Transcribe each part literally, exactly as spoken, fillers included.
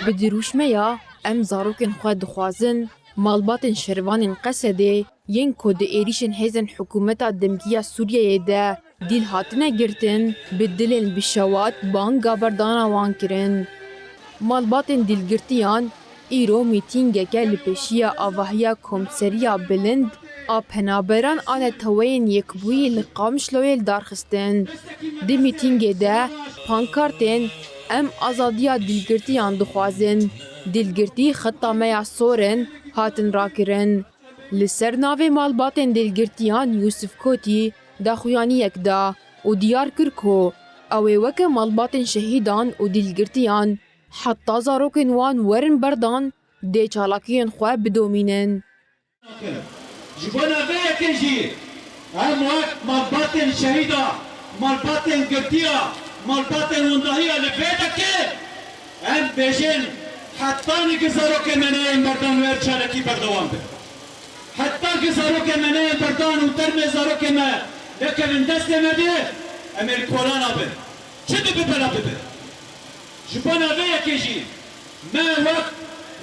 Bi dirûşmeya Em zarokên xwe dixwazin, malbatên şervanên Qesedê yên ku di êrîşên hêzên hikûmeta demkî ya Sûriyeyê de dîl hatine girtin, bi dilên bi şewat banga berdana wan kirin. Malbatên dîlgirtiyan îro mîtîngeke li pêşiya avahiya Komseriya Bilind a Penaberan a Neteweyên Yekbûyî li Qamişloyê li dar xistin. Di mîtîngê de pankartên "Em azadiya dîlgirtiyan dixwazin, dîlgirtî xeta me ya sor in" hatin rakirin. Li ser navê malbatên dîlgirtiyan Yûsif Kotî daxuyaniyek da û diyar kir ku ew ê weke malbatên şehîdan û dîlgirtiyan heta zarokên wan werin berdan dê çalakiyên xwe bidomînin. Ji bona vê yekê jî em wek malbatên şehîda, malbatên girtiya, malbatên windahiya li vê dekê em bêjin, hetanî ku zarokê me neyên berdan wer çalakî berdewam be. Heta ku zarokê me neyên berdan û termê zarokê me nekevin destê me de, em ê li kolana bin. Çi dibe bela bibe. Ji bona vê yekê jî me wek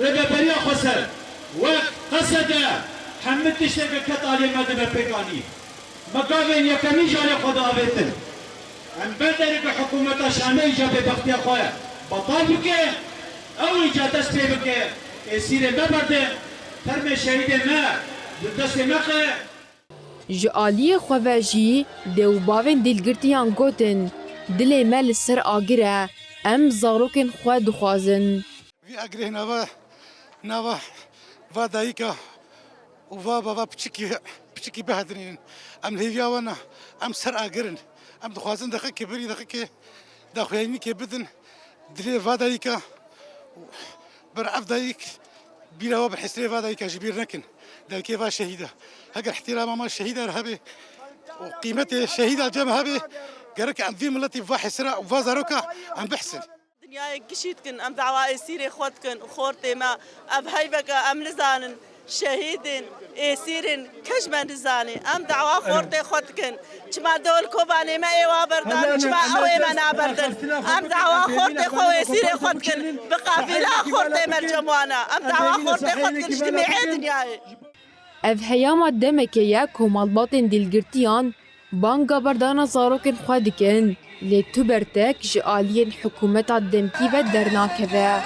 Rêveberiya Xweser, wek Qesede hemî tiştê ku ket aliyê me dibe pêk anî. Me gavên yekemîn ji aliyê xwe diavêtin. Em bêderê ku hikûmeta Şamê îca bêbextiya xwe betal bike, ew îca dest pê bike, êsîrê me berde, termê şehîdê me di destê me xe. Ji aliyê xwe ve jî dê û bavên dîlgirtiyan gotin, "Dilê me li ser agir e, em zarokên xwe dixwazin." Vî agirê nava, nava va dayika û va bava piçikî, piçikî bihedinînin. Em li hêviya we ne, em ser agir in. Em dixwazin deqikê berî deqikê daxuyanînekê bidin dilê va dayika. Ber ev dayik bîra we bi hesrê va dayika ji bîr nekin. Dayikê va şehîd e. Heger ihtirama me şehîda re hebe û qîmetê şehîda cem hebe, gerek em vî miletî va hesra û va zaroka em bihsin. Dinyayê gişî dikin, em dawa êsîrê xwe dikin û xortê me. Ev heyveke em nizanin, şehîdên, êsîrên, kes me nizane. Em dawa xortê xwe dikin. Çima dol Kobanê me êwa berdan, çima ew ê me naberdin? Em dawa xortê xwe û êsîrê xwe dikin. Bi qafîla xortê me li cem wan e. Em dawa xortê xwe dikin ji dimê ê dinyayê. Ev heyama demekê ye ku malbatên dîlgirtiyan banga berdana zarokên xwe dikin, lê tu bertek ji aliyên hikûmeta demkî ve dernakeve.